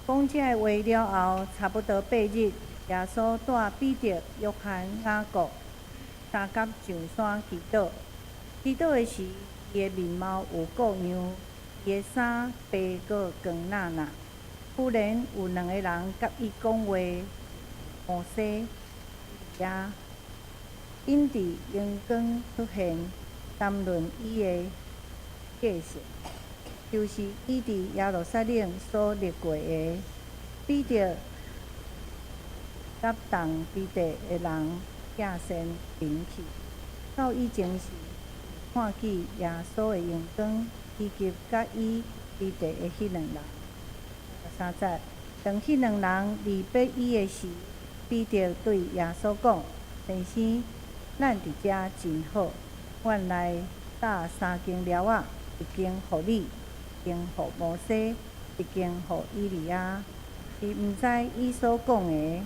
講這个話了後，差不多八日，耶穌帶彼得、約翰、雅各相佮上山祈禱。祈禱的時，伊的面貌有各樣，伊的衫白閣光那那。忽然有兩个人佮伊講話，摩西、以利亞，𪜶佇榮光出現，談論伊的過世，就是伊佇耶路撒冷所歷過的。彼得佮同佇地的人寄先臨去，到以前時，看見耶穌的榮光，以及佮伊佇地的彼兩人。23節，當彼兩人離別伊的時，彼得對耶穌講：先生，咱佇遮真好，阮來搭三間寮仔，一間予你，一間予摩西，一間予以利亞。是毋知伊所講的。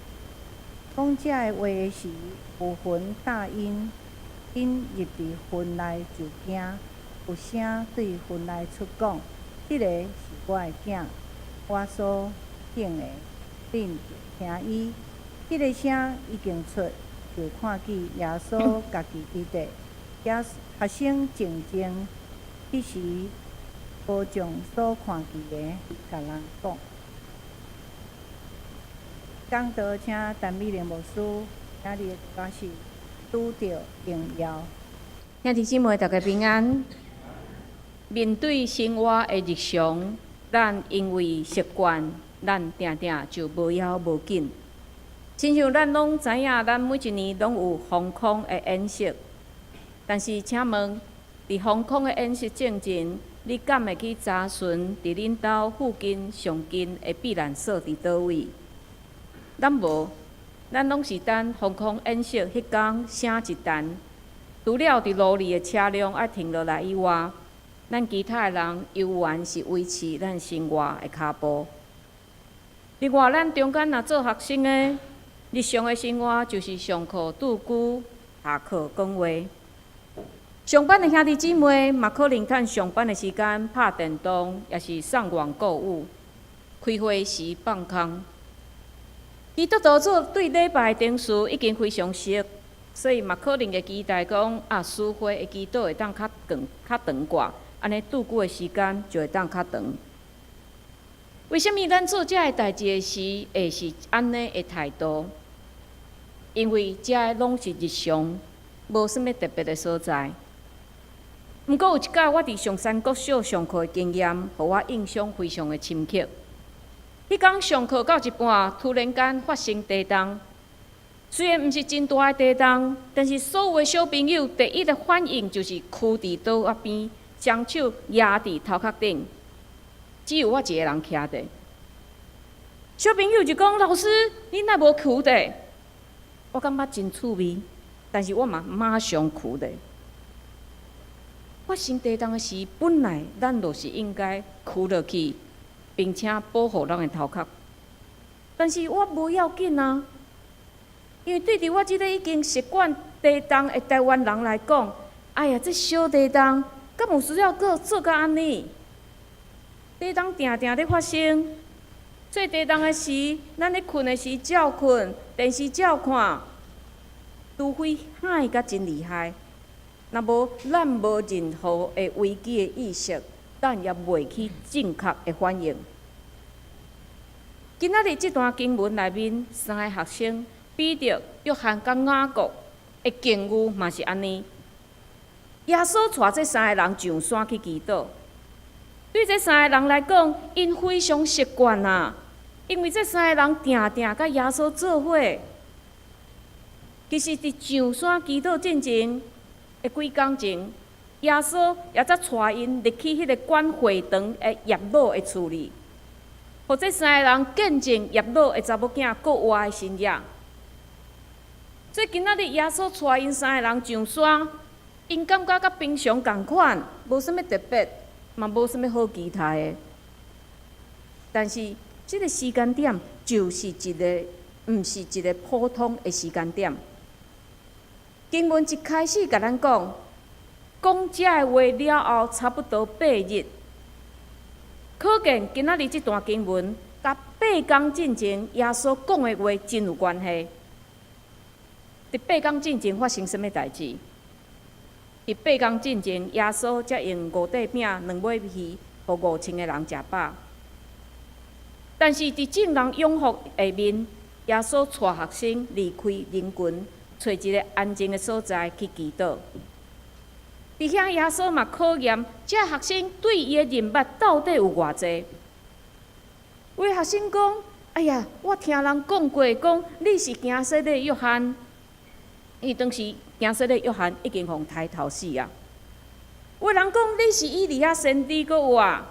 講這个話的時，有雲罩𪜶，𪜶入佇雲內就驚。有聲對雲內出講：這个是我的囝，我所寵的，恁著聽伊。彼个聲已經出，就看見耶穌家己佇地，耶學生靜靜，彼時無將所看見的共人講。講道請陳美玲牧師，今日的主題是拄著榮耀。兄弟姊妹，大家平安。面對生活的日常，咱因為習慣，咱定定就無枵無緊。親像咱攏知影，咱每一年攏有防空的演習。但是，請問，佇防空的演習進前，你敢會去查詢佇恁兜附近上近的避難所佇佗位？咱無，咱攏是等防空演習彼工聲一彈，除了佇路裡的車輛愛停落來以外，咱其他的人猶原是維持咱生活的跤步。另外，咱中間若做學生的，日常的生活就是上課拄久，下課講話。上班的兄弟姊妹嘛，可能趁上班的時間拍電動，抑是上網購物，開會時放空。基督徒做對禮拜的程序已經非常熟，所以嘛可能會期待講啊，司會的祈禱會當較長、較長寡，按呢拄久的時間就會當較長。為啥物咱做這个代誌的時會是按呢的態度？因為這攏是日常，無啥物特別的所在。毋過有一擺，我佇松山國小上課的經驗，予我印象非常的深刻。彼工上課到一半，突然間發生地動。雖然毋是真大的地動，但是所有的小朋友第一個反應就是跍佇桌仔邊，雙手攑佇頭殼頂。只有我一个人徛佇。小朋友就講：老師，你哪無跍佇？我感覺真趣味，但是我嘛馬上跍佇。發生地動的時，本來咱就是應該跍落去，並且保護咱的頭殼。但是我無要緊啊，因為對佇我這个已經習慣地動的台灣人來講，哎呀，這小地動，敢有需要閣做甲按呢？地動定定咧發生，所以地動的時，咱咧睏的時照睏，電視照看，除非響甲真厲害，若無咱無任何的危機的意識，咱也袂去正確的反應。今仔日這段經文內面，三个學生彼得、約翰佮雅各的境遇嘛是按呢。耶穌帶這三个人上山去祈禱。對這三个人來講，𪜶非常習慣啊，因為這三個人定定佮耶穌做伙。其實，佇上山祈禱進前的幾工前，耶穌也才帶𪜶入去彼个管會堂的睚魯的厝裡，予這三个人見證睚魯的查某囝復活的神蹟。所以今仔日耶穌帶𪜶三个人上山，𪜶感覺佮平常仝款，無啥物特別，嘛無啥物好期待的。但是這个時間點就是一个，毋是一个普通的時間點。經文一開始共咱講，講這个話了後，差不多八日。可見今仔日這段經文佮八工進前耶穌講的話真有關係。佇八工進前發生啥物代誌？佇八工進前，耶穌才用五塊餅、兩尾魚，予5000個人食飽。但是佇眾人擁護下面，耶穌帶學生離開人群，揣一个安靜的所在去祈禱。佇遐，耶穌嘛考驗這學生對伊的認捌到底有偌濟。有的學生講：“哎呀，我聽人講過，講你是行洗禮約翰。”因為當時行洗禮約翰已經予刣頭死啊。有的人講你是以利亞先知閣有啊，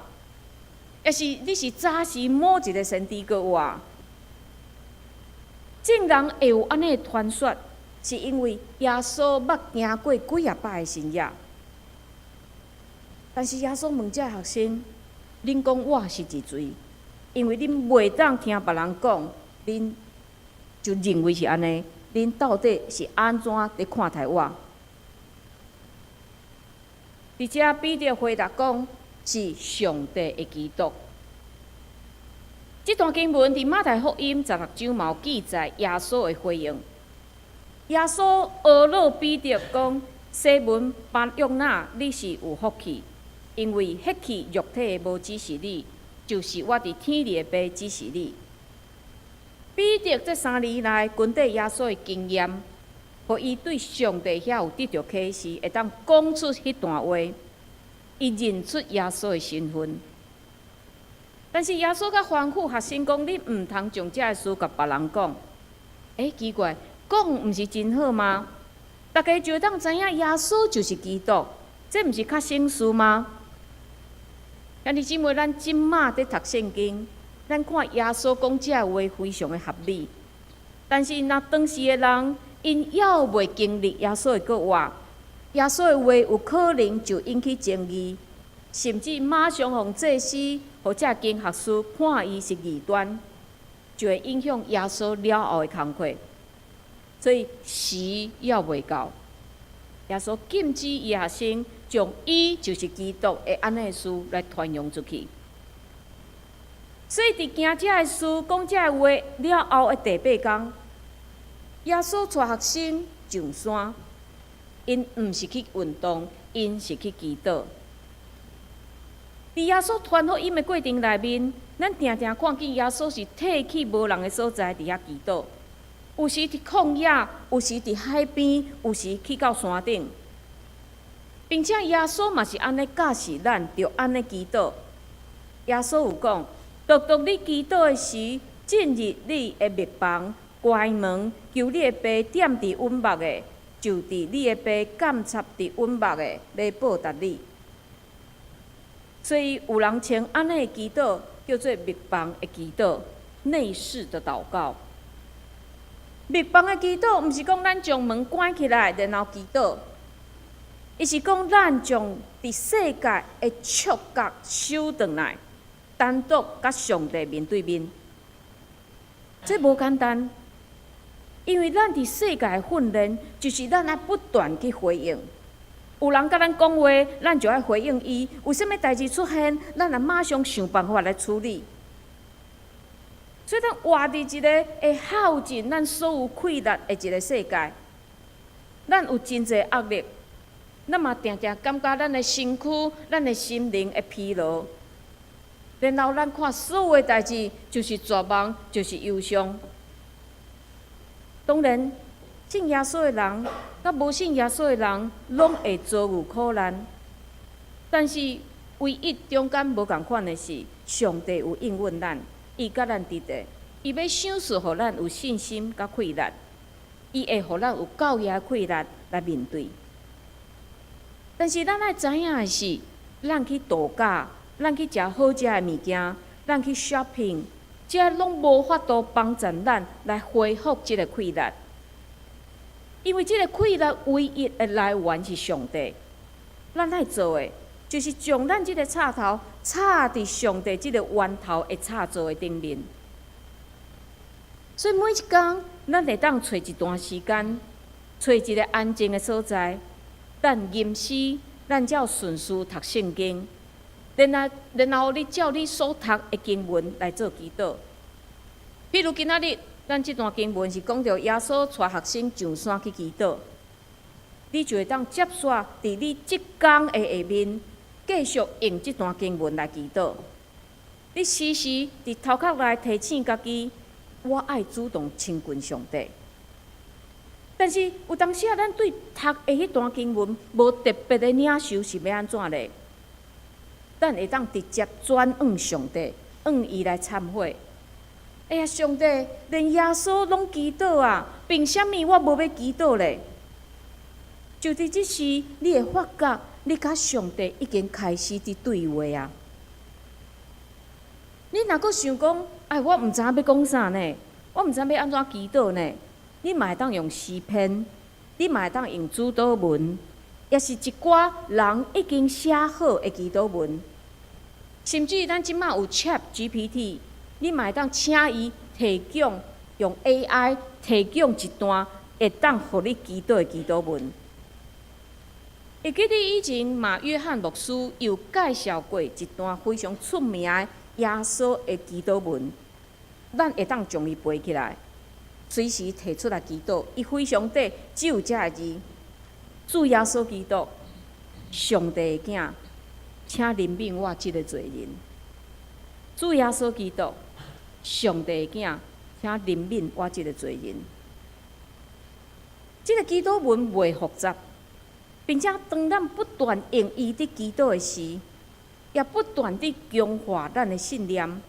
抑是你是早時某一个先知閣有啊。眾人會有按呢傳說，是因為耶穌捌行過幾仔擺的神跡。但是耶穌問這學生：“恁講我是是誰？”因為恁袂當聽別人講，恁就認為是按呢。恁到底是按怎佇看待我？佇遮彼得回答講：是上帝的基督。這段經文佇馬太福音16章嘛有記載耶穌的回應。耶穌呵咾彼得講：西門巴約拿，你是有福氣，因為顯去肉體的無指示你，就是我佇天裡的父指示你。彼得這3年來跟綴耶穌的經驗，予伊對上帝遐有得著啟示，會當講出彼段話，伊認出耶穌的身份。但是耶穌閣吩咐學生講：你毋通將這个事共別人講。欸，奇怪，講毋是真好嗎？大家就會當知影耶穌就是基督，這毋是較省事嗎？兄弟姊妹，咱這馬佇讀聖經，咱看耶穌講這个話非常的合理。但是若當時的人，𪜶猶未經歷耶穌的復活，耶穌的話有可能就引起爭議，甚至馬上予祭司或者經學士判伊是異端，就會影響耶穌了後的工課。所以時猶未到，耶穌禁止伊學生將伊就是基督的按呢事來傳揚出去。所以佇行這个事、講這个話了後的第八工，耶穌帶學生上山，𪜶毋是去運動，𪜶是去祈禱。佇耶穌傳福音的過程內面，咱定定看見耶穌是退去無人的所在，佇遐祈禱。有時佇曠野，有時佇海邊，有時去到山頂，並且耶穌嘛是按呢教示咱，著按呢祈禱。耶穌有講：獨獨你祈禱的時，進入你的密房，關門，求你的爸踮佇隱密的，就佇你的爸監察佇隱密的，欲報答你。所以有人稱按呢的祈禱叫做密房的祈禱，內室的禱告。密房的祈禱，毋是講咱將門關起來，然後祈禱，伊是講咱將佇世界的觸覺收轉來，單獨佮上帝面對面。這無簡單，因為咱佇世界的訓練，就是咱愛不斷去回應。有人佮咱講話，咱就愛回應伊；有啥物代誌出現，咱就馬上想辦法來處理。所以，咱活佇一个會耗盡咱所有氣力的一个世界，咱有真濟壓力，咱嘛定定感覺咱的身軀、咱的心靈會疲勞。然後，咱看所有的代誌就是絕望，就是憂傷。當然，信耶穌的人，佮無信耶穌的人，攏會遭遇苦難。但是，唯一中間無仝款的是，上帝有應允咱。伊佮咱佇咧，伊欲賞賜予咱有信心佮氣力，伊會予咱有夠額氣力來面對。但是咱愛知影的是，咱去度假，咱去食好食的物件，咱去 shopping，這攏無法度幫助咱來恢復這个氣力。因為這个氣力唯一的來源是上帝。咱愛做的，就是將咱這个插頭插佇上帝這个源頭的插座的頂面。所以每一工，咱會當揣一段時間，揣一个安靜的所在，咱吟詩，咱照順序讀聖經，然後你照你所讀的經文來做祈禱。譬如今仔日，咱這段經文是講著耶穌帶學生上山去祈禱，你就會當接續佇你這工的下面，繼續用這段經文來祈禱。你時時佇頭殼內提醒家己，我愛主動親近上帝。但是有當時啊，咱對讀的彼段經文無特別的領受，是欲按怎咧？咱會當直接轉向上帝，向伊來懺悔。哎呀，上帝，連耶穌攏祈禱啊，憑啥物我無欲祈禱咧？就佇這時，你會發覺你佮上帝已經開始佇對話啊！你若閣想講，哎，我毋知影欲講啥呢？我毋知影欲按怎祈禱呢？你嘛會當用詩篇，你嘛會當用主禱文，抑是一寡人已經寫好的祈禱文。甚至咱這馬有 Chat GPT，你嘛會當請伊提供用 AI 提供一段會當予你祈禱的祈禱文。會記得以前馬約翰牧師有介紹過一段非常出名的耶穌的祈禱文，咱會當將伊背起來，隨時提出來祈禱。伊非常短，只有這个字：主耶穌基督，上帝的囝，請憐憫我這个罪人。主耶穌基督，上帝的囝，請憐憫我這个罪人。這个祈禱文袂複雜，並且當咱不斷用伊佇祈禱的時，也不斷佇強化咱的信念，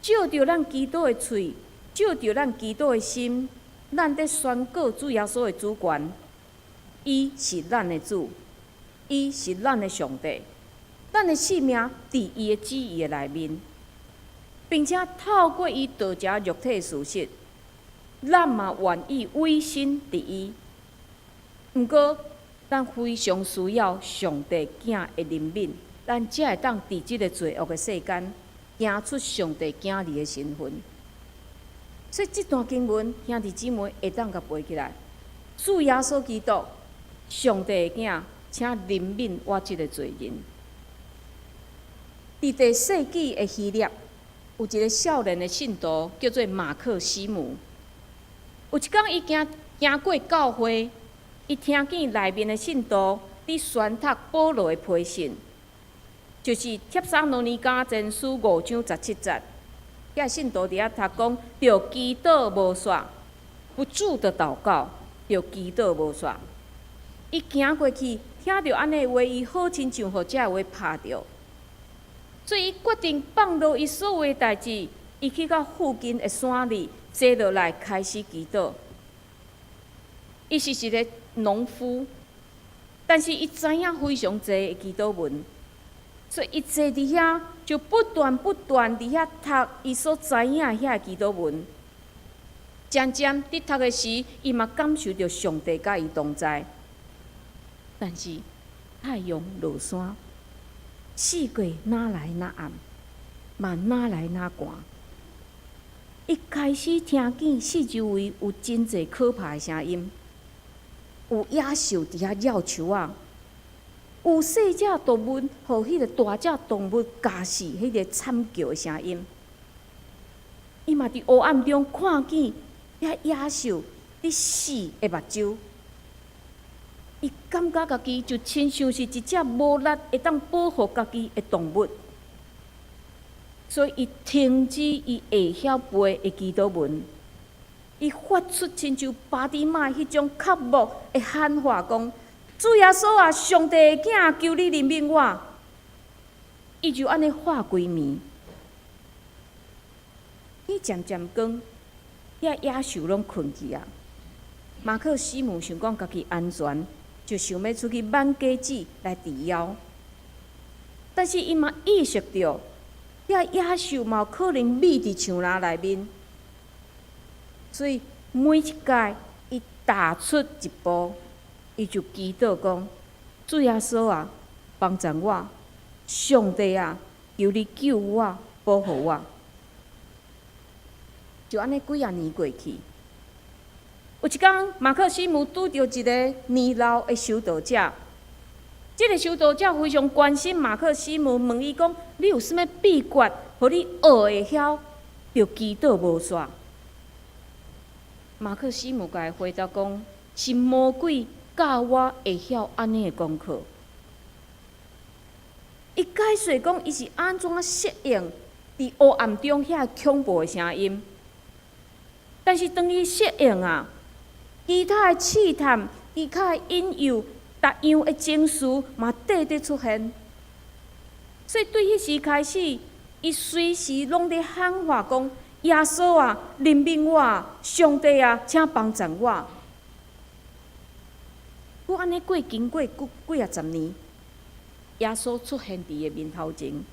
藉著咱祈禱的喙，藉著咱祈禱的心，咱佇宣告主耶穌的主權。伊是咱的主，伊是咱的上帝，咱的性命佇伊的旨意的內面，並且透過伊道成肉體的事實，咱嘛願意委身佇伊。毋過，咱非常需要上帝囝的憐憫，咱才會當佇這个罪惡的世間，行出上帝囝兒的身份。所以，這段經文兄弟姊妹會當共背起來。主耶穌基督，上帝的囝，請憐憫我這个罪人。佇第四世紀的希臘，有一个少年的信徒叫做馬克西姆。有一工，伊行行過教會，伊聽見內面的信徒佇宣讀保羅的批信，就是帖撒羅尼迦前書5章17節。遐信徒佇遐讀講，著祈禱無煞，不住的禱告，著祈禱無煞。伊行過去，聽著按呢話，伊好親像予這話拍著，所以伊決定放落伊所有的代誌，伊去到附近的山裡坐落來開始祈禱。伊是一个農夫，但是伊知影非常濟的祈禱文，所以伊坐佇遐就不斷不斷佇遐讀伊所知影的遐个祈禱文。漸漸佇讀的時，伊嘛感受著上帝佮伊同在。但是太陽落山，四界愈來愈暗，嘛愈來愈寒。伊開始聽見四周圍有真濟可怕的聲音，有野獸佇遐繞樹仔，有細隻動物予彼个大隻動物咬死彼个慘叫的聲音。伊嘛佇烏暗中看見遐野獸佇死的目睭。伊感覺家己就親像是一隻無力會當保護家己的動物，所以伊停止伊會曉背的祈禱文，伊發出親像巴底買彼種渴慕的喊話，講：主耶穌啊，上帝的囝，求你憐憫我。伊就按呢喊規暝，伊漸漸光，遐野獸攏睏去啊。馬克西姆想講家己安全，就想欲出去挽雞子來治枵，但是伊嘛意識著，遐野獸嘛有可能覕佇樹林內面，所以每一擺伊踏出一步，伊就祈禱講：主耶穌啊，幫助我！上帝啊，求你救我，保護我！就按呢幾仔年過去。有一工，馬克西姆拄著一个年老的修道者。這个修道者非常關心馬克西姆，問伊講：你有啥物秘訣，予你學會曉就祈禱無煞。馬克西姆共伊回答講：是魔鬼教我會曉按呢的功課。伊解釋講，伊是按怎適應佇黑暗中遐恐怖的聲音。但是當伊適應啊，其他的試探、其他的引誘、逐樣的情緒嘛，綴綴出現。所以對彼時開始，伊隨時攏佇喊話講：耶穌啊，憐憫我！上帝啊，請幫贊我！閣按呢過經過幾幾仔十年，耶穌出現佇伊的面頭前。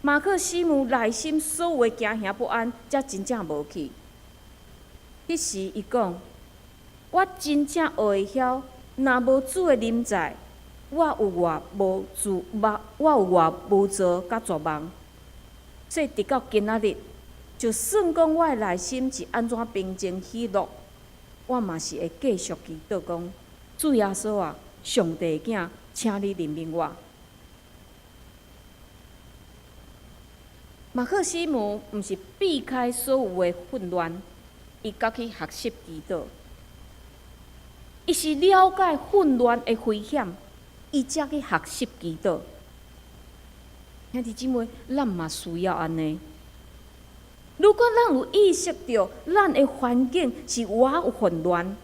馬克西姆內心所有的驚嚇不安，才真正無去。彼時伊講：我真正學會曉，若無主的臨在，我有偌無助，我有偌無助佮絕望。所以直到今仔日，就算講我的內心是按怎平靜喜樂，我嘛是會繼續祈禱講：主耶穌啊，上帝的囝，請你憐憫我。馬克西姆毋是避開所有的混亂，伊閣去學習祈禱。伊是了解混亂的危險，伊才去學習祈禱。兄弟姊妹，咱嘛需要按呢。如果咱有意識著咱的環境是偌有混亂，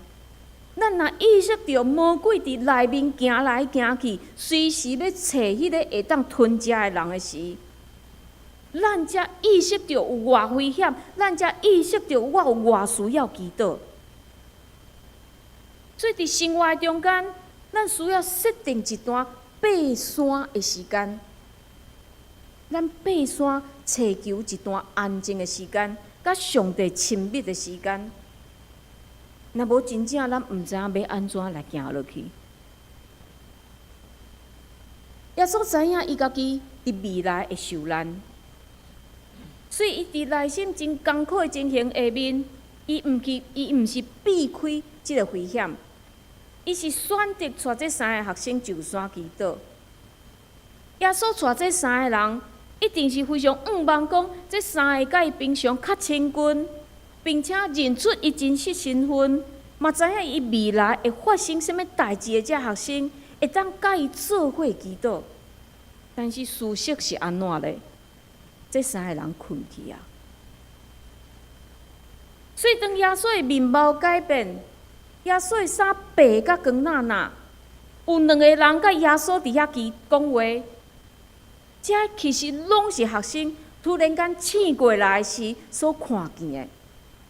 咱若意識著魔鬼佇內面行來行去，隨時欲揣彼个會當吞食的人的時，咱才意識著有偌危險，咱才意識著我有偌需要祈禱。所以佇生活中間，咱需要設定一段爬山的時間。咱爬山尋求一段安靜的時間，佮上帝親密的時間。若無真正，咱毋知影欲按怎來行落去。耶穌知影伊家己佇未來會受難，所以伊佇內心真艱苦的情形下面，伊毋去，伊毋是避開這个危險，伊是選擇帶這三个學生上山祈禱。耶穌帶這三个人，一定是非常向望講，這三个佮伊平常較親近，並且認出伊真實身份，嘛知影伊未來會發生啥物代誌的這學生，會當佮伊做伙祈禱。但是事實是按怎咧？這三個人睏去啊！所以當耶穌的面貌改變，耶穌的衫白甲光那那，有兩個人佮耶穌佇遐講講話，這其實攏是學生突然間醒過來時所看見的。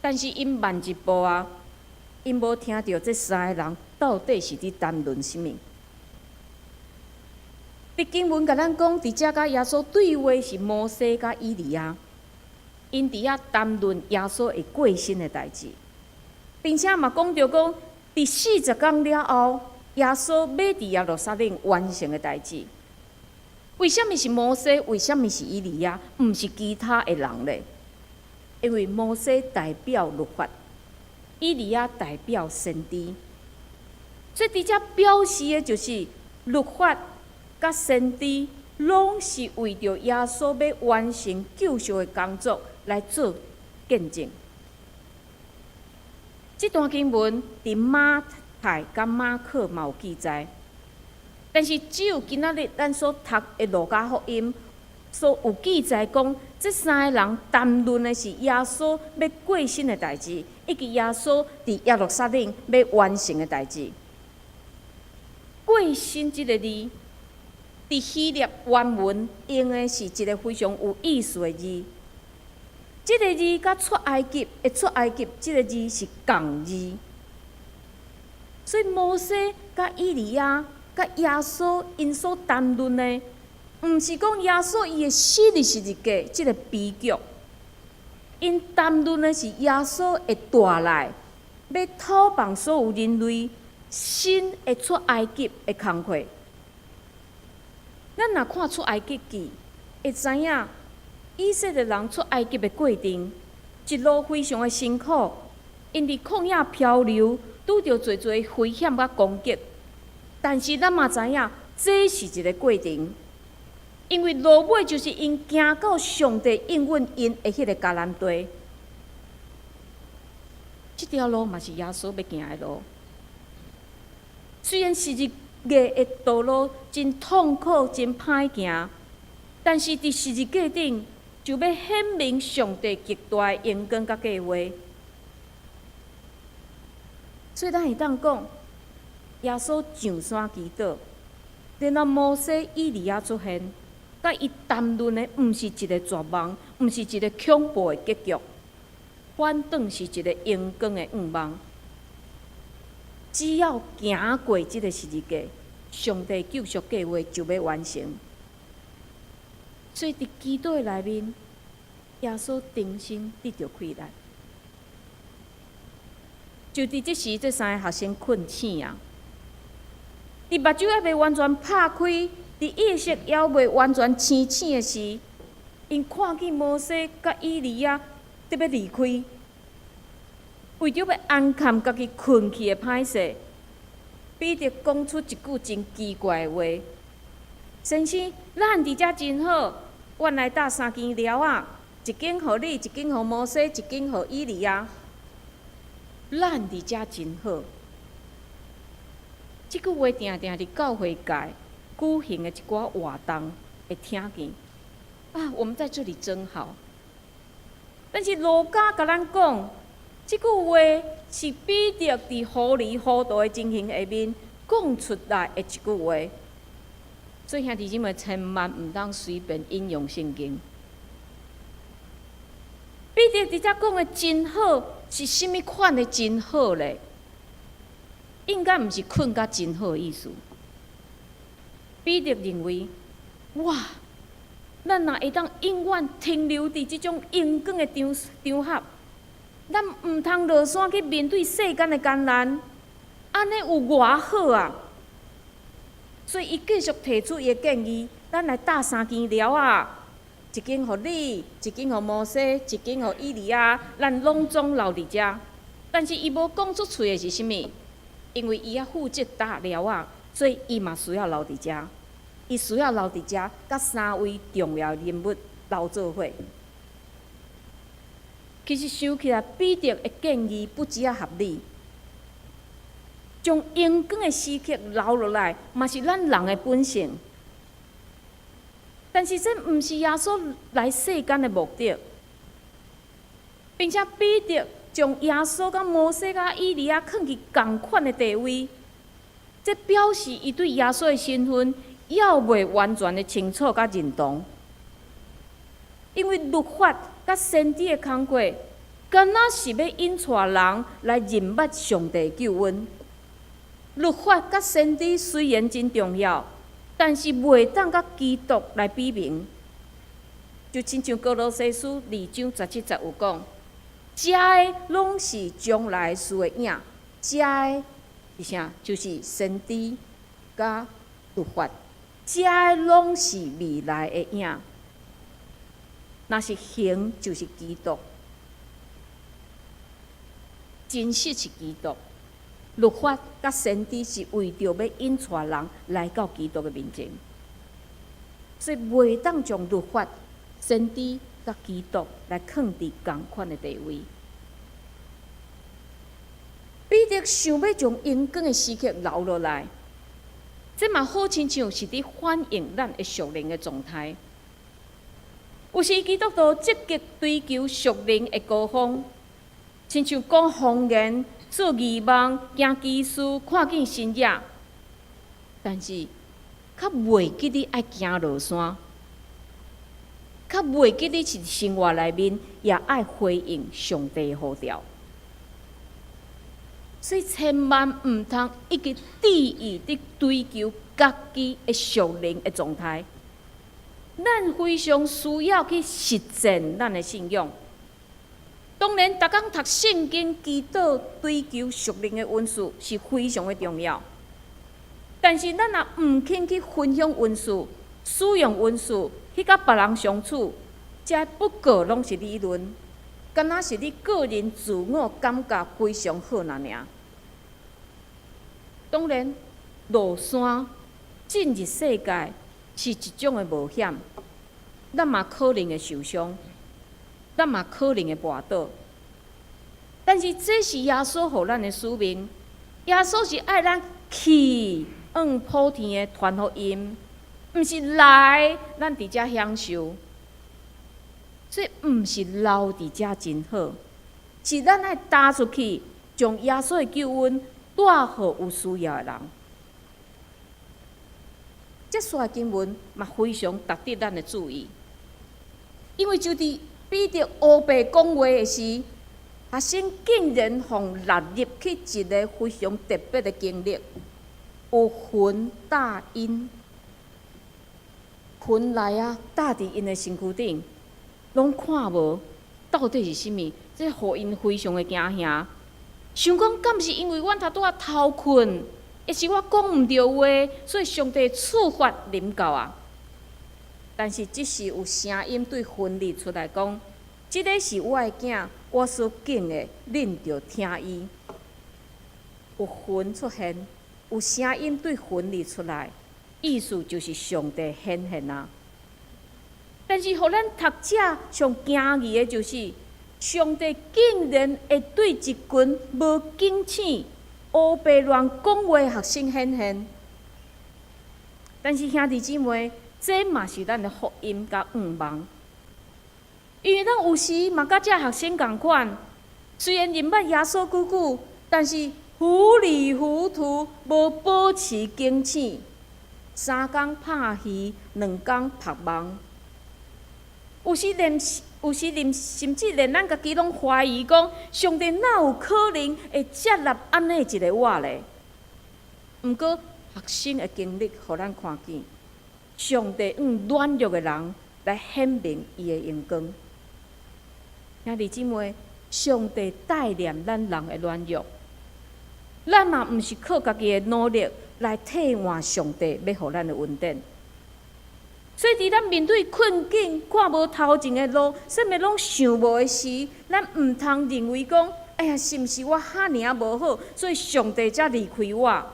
但是𪜶慢一步啊，𪜶無聽著這三個人到底是佇談論啥物。佇經文共咱講，佇遮佮耶穌對話是摩西佮以利亞，𪜶佇遐談論耶穌會過身的代誌，並且嘛講著講，佇40工了後，耶穌欲佇耶路撒冷完成的代誌。為啥物是摩西？為啥物是以利亞？毋是其他的人咧？因為摩西代表律法，以利亞代表先知，所以佇遮表示的就是律法佮先知，攏是為著耶穌欲完成救贖的工作來做見證。這段經文佇馬太佮馬可嘛有記載，但是只有今仔日咱所讀的路加福音所有記載講，這三个人談論的是耶穌欲過身的代誌，以及耶穌佇耶路撒冷欲完成的代誌。過身這个字，佇希臘原文用的是一个非常有意思的字。這个字佮出埃及的出埃及這个字是仝字，所以摩西佮以利亞佮耶穌𪜶所談論的，毋是講耶穌伊會死佇十字架這个悲劇，𪜶談論的是耶穌會帶來欲討放所有人類新的出埃及的工課。咱若看出埃及記，會知影以色列人出埃及的過程，一路非常的辛苦，𪜶佇曠野漂流，拄著濟濟危險佮攻擊。但是咱嘛知影，這是一个過程。因為落尾就是𪜶行到上帝應允𪜶的彼个迦南地。這條路嘛是耶穌欲行的路。雖然十字架的道路真痛苦、真歹行，但是佇十字架頂就欲顯明上帝極大的榮光佮計劃。所以咱會當講，耶穌上山祈禱，然後摩西、以利亞出現，佮伊談論的毋是一个絕望，毋是一个恐怖的結局，反轉是一个榮光的願望。只要行過這个十字架，上帝救贖計劃就欲完成。所以佇祈禱的內面，耶穌重新得著氣力。就佇這時，這三个學生睏醒啊！佇目睭猶未完全拍開，佇意識猶未完全清醒的時，𪜶看見摩西佮以利亞欲離開，為著欲安崁家己睏去的歹勢，彼得講出一句真奇怪的話：“先生，咱佇遮真好，阮來搭三間寮仔，一間予你，一間予摩西，一間予以利亞。咱佇遮真好。”這句話定定佇教會界舉行的一寡活動會聽見。啊，我們在這裡真好。但是路加共咱講，這句話是彼得佇糊裡糊塗的情形下面講出來的一句話。所以兄弟姊妹千萬毋通隨便引用聖經。彼得佇遮講的真好，是啥物款的真好咧？應該毋是睏甲真好的意思。彼得認為，哇，咱若會當永遠停留佇這種榮光的場場合，咱毋通落山去面對世間的艱難，按呢有偌好啊！所以伊繼續提出伊的建議，咱來搭三間寮仔，一間予你，一間予摩西，一間予以利亞，咱攏總留佇遮。但是伊無講出喙的是啥物？因為伊愛負責搭寮仔，所以伊嘛需要留佇遮。伊需要留佇遮，佮三位重要人物留做伙。其實想起來，彼得的建議不只合理，將榮光的時刻留落來，嘛是咱人的本性。但是這毋是耶穌來世間的目的，並且彼得將耶穌佮摩西佮以利亞囥佇仝款的地位，這表示伊對耶穌的身份猶未完全的清楚佮認同。因為律法佮先知的工課，敢若是欲引帶人來認捌上帝救恩。律法佮先知雖然真重要，但是袂當佮基督來比擬。就親像歌羅西書二章十七節有講，這个攏是將來事的影，這个是啥？就是先知佮律法，這个攏是未來的影。若是形，就是基督，真實是基督。律法佮先知是為著欲引帶人來到基督的面前，所以袂當將律法、先知佮基督來囥佇仝款的地位。彼得想欲將榮光的時刻留落來，這嘛好親像是佇反映咱的屬靈的狀態。有時基督徒積極追求屬靈的高峰，親像講方言、做異夢、行奇事、看見神跡，但是較袂記得愛行落山，較袂記得佇生活內面也愛回應上帝呼召。所以千萬毋通一直致意佇追求家己的屬靈的狀態。咱非常需要去實踐咱的信仰。當然，逐工讀聖經、祈禱、追求屬靈的恩賜是非常的重要。但是，咱若毋肯去分享恩賜、使用恩賜，去佮別人相處，這不過攏是理論，敢若是你個人自我感覺非常好爾爾。當然，落山進入世界，是一種的冒險，咱嘛可能會受傷，咱嘛可能會跋倒。但是這是耶穌予咱的使命，耶穌是愛咱去往普天的傳福音，毋是來咱佇遮享受。所以毋是留佇遮真好，是咱愛踏出去，將耶穌的救恩帶予有需要的人。這段經文嘛非常值得咱的注意，因為就佇彼得烏白講話的時，學生竟然予納入去一个非常特別的經歷，有雲搭𪜶，雲來啊，搭佇𪜶的身軀頂，攏看無到底是啥物，這予𪜶非常的驚嚇，想講敢是因為阮頭拄仔偷睏，抑是我講毋著話，所以上帝處罰臨到啊！但是這時有聲音對雲裡出來講：這个是我的囝，我所敬的，恁著聽伊。有雲出現，有聲音對雲裡出來，意思就是上帝顯現啊！但是，予咱讀者上驚異的就是，上帝竟然會對一群無警醒、烏白亂講話的學生顯現。但是兄弟姊妹，這嘛是咱的福音佮向望。因為咱有時嘛佮這學生仝款，雖然認捌耶穌久久，但是糊裡糊塗，無保持警醒，三工拍魚，兩工曝網。有時連甚至連咱家己攏懷疑講，上帝哪有可能會接納按呢一个我咧？毋過學生的經歷，予咱看見，上帝用軟弱的人來顯明伊的榮光。兄弟姊妹，上帝待念咱人的軟弱，咱嘛毋是靠家己的努力來替換上帝欲予咱的恩典。所以，佇咱面對困境、看無頭前的路、啥物攏想無的時，咱毋通認為講：哎呀，是毋是我遐爾仔無好，所以上帝才離開我？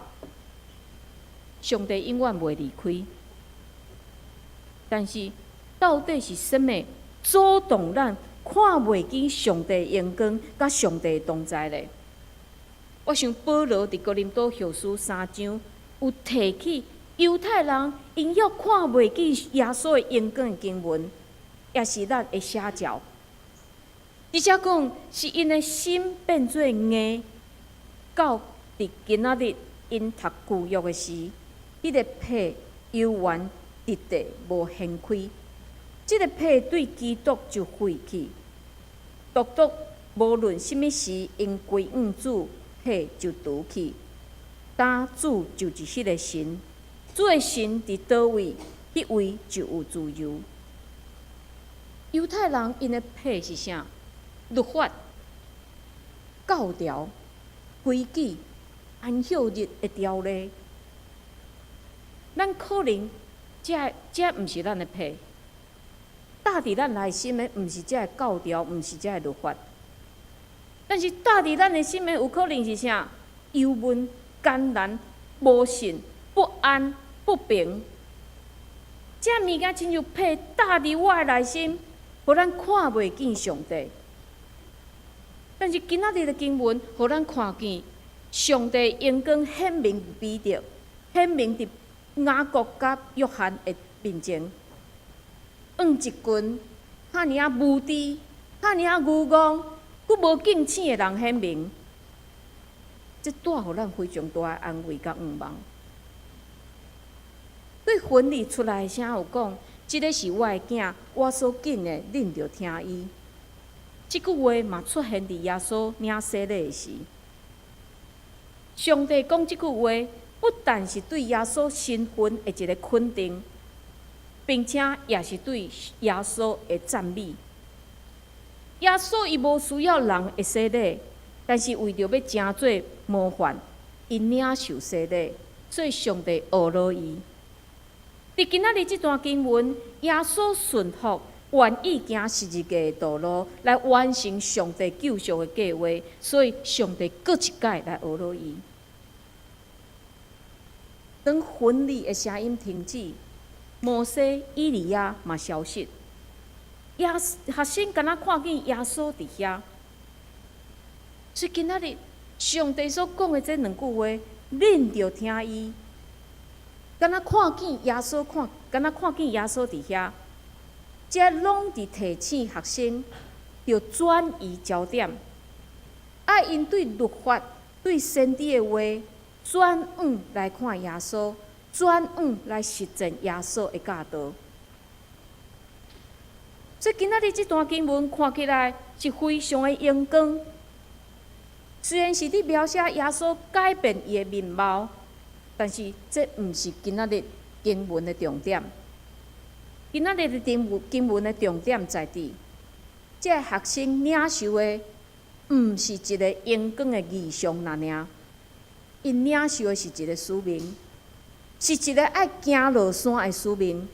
上帝永遠袂離開。但是，到底是啥物阻擋咱看袂見上帝榮光佮上帝同在咧？我想保羅佇哥林多後書三章有提起猶太人𪜶猶看袂見耶穌的榮光的經文，也是咱的寫照。而且講是𪜶的心變做硬，到佇今仔日𪜶讀舊約的時，彼个皮猶原直直無掀開。這个皮對基督就廢去，獨獨無論啥物時，𪜶歸向主，皮就除去。但主就是彼个神，主的神佇佗位，彼位就有自由。猶太人𪜶的皮是啥？律法、教條、規矩、安息日的條例。咱可能這毋是咱的皮，搭佇咱內心的毋是這个教條，毋是這个律法。但是搭佇咱的心的有可能是啥？憂悶、艱難、無信、不安、不平。這物件親像皮搭佇我的內心，予咱看袂見上帝。但是今仔日的經文，予咱看見上帝榮光顯明彼得，顯明佇雅各佮約翰的面前，向一群遐爾仔無知、遐爾仔愚戇、閣無警醒的人顯明，這帶予咱非常大的安慰佮向望。對雲裡出來的聲有講：這个是我的囝，我所敬的，恁著聽伊。這句話嘛出現佇耶穌領洗禮的時。上帝講這句話，不但是對耶穌身份的一个肯定，並且也是對耶穌的讚美。耶穌伊無需要人的洗禮，但是為著欲成做模範，伊領受洗禮，所以上帝學了伊。佇今仔日這段經文，耶穌順服，願意行十字架的道路，來完成上帝救贖的計劃，所以上帝閣一擺來學了伊。當雲裡的聲音停止，摩西、以利亞嘛消失。學生敢若看見耶穌佇遐，所以今仔日上帝所講的這兩句話，恁著聽伊。敢若看見耶穌看，敢若看見耶穌佇遐，這攏佇提醒學生，著轉移焦點，愛𪜶對律法、對先知的話，轉向來看耶穌，轉向來實踐耶穌的教導。所以今仔日這段經文看起來是非常的榮光，雖然是佇描寫耶穌改變伊的面貌，但是這毋是今仔日經文的重點。今仔日的經文的重點在佇，這個學生領受的毋是一個榮光的異象爾爾，𪜶領受的是一個使命，是一個愛行落山的使命，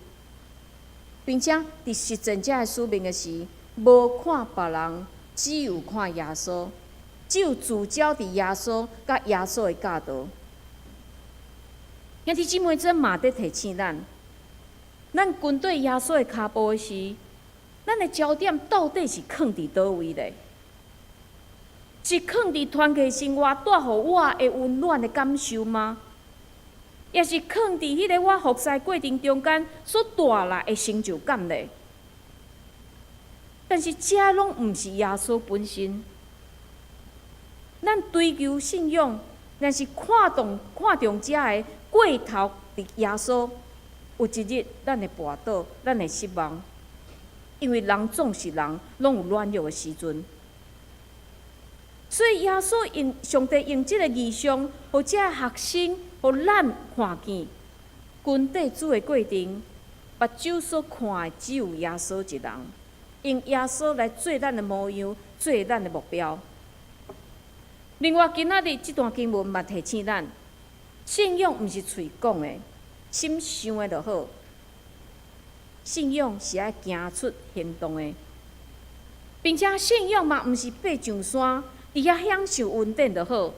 並且佇實踐這个使命的時，無看別人，只有看耶穌，只有聚焦佇耶穌佮耶穌的教導。兄弟姊妹，這嘛佇提醒咱，咱跟綴耶穌的跤步的時，咱的焦點到底是囥佇佗位咧？是囥佇團契生活帶予我的溫暖的感受嗎？抑是囥佇彼个我服侍過程中間所帶來的成就感咧？但是這攏毋是耶穌本身。咱追求信仰，若是看重這个過頭佇耶穌，有一日咱會跋倒，咱會失望，因為人總是人，攏有軟弱的時陣。所以耶穌用上帝用這個異象，予這个學生，予咱看見，跟綴主的過程，目睭所看的只有耶穌一人，用耶穌來做咱的模樣，做咱的目標。另外，今仔日這段經文嘛提醒咱，信仰毋是喙講的，心想的就好。信仰是愛行出行動的，並且信仰嘛毋是爬上山，佇遐享受恩典就好。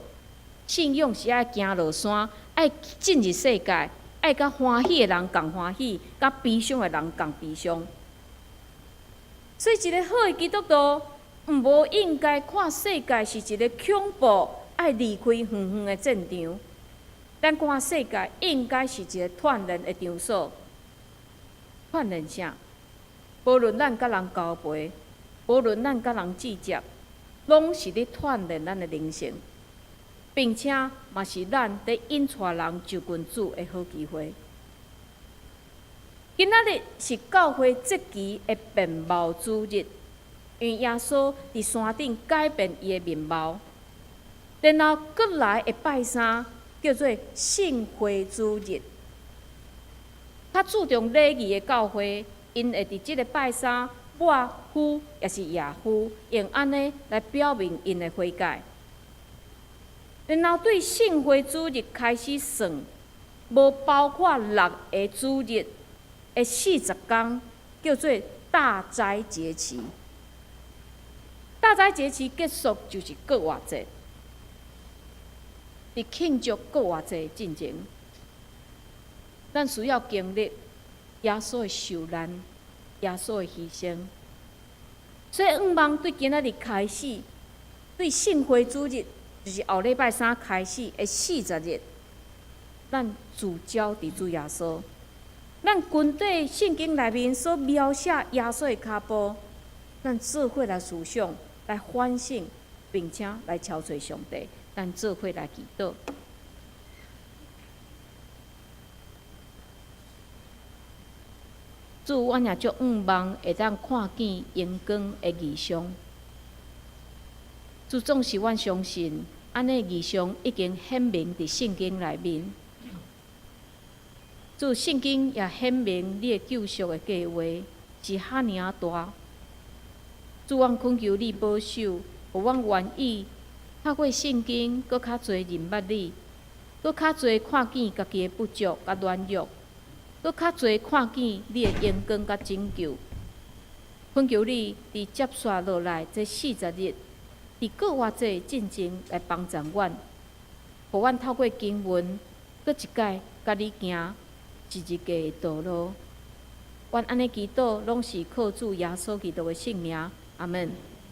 信仰是愛行落山，愛進入世界，愛佮歡喜的人仝歡喜，佮悲傷的人仝悲傷。所以，一个好的基督徒，毋無應該看世界是一个恐怖、愛離開遠遠的戰場。咱看世界應該是一个鍛鍊的場所。鍛鍊啥？無論咱佮人交陪，無論咱佮人接觸，攏是咧鍛鍊咱的靈性，並且嘛是咱佇引帶人就近主的好機會。今仔日是教會節期的變貌主日，因為耶穌佇山頂改變伊的面貌，然後閣來的拜三叫做聖會主日。較注重禮儀的教會，𪜶會佇這个拜三抹灰，抑是夜灰，用按呢來表明𪜶的悔改。然後對聖會主日開始算，無包括六个主日的40工，叫做大齋節期。大齋節期結束就是復活節，佇慶祝復活節進前，咱需要經歷耶穌的受難、耶穌的犧牲。所以，向望對今仔日開始，對聖會主日，就是後禮拜三開始的40日，咱聚焦佇主耶穌，咱跟綴聖經內面所描寫耶穌的跤步，咱做伙來思想、來反省，並且來朝揣上帝，咱做伙來祈禱。主，阮也足向望會當看見榮光的異象。主，總是阮相信，按呢異象已經顯明佇聖經內面。主，聖經也顯明你的救贖的計劃是遐爾仔大。主，阮懇求你保守，予阮願意透過聖經，閣較濟認捌你，閣較濟看見家己的不足佮軟弱。閣較濟看見你的榮光佮拯救，懇求你佇接紲落來這40日，佇復活節進前來幫助阮，予阮透過經文，閣一擺佮你行十字架的道路。阮按呢祈禱，攏是靠主耶穌基督的聖名。阿門。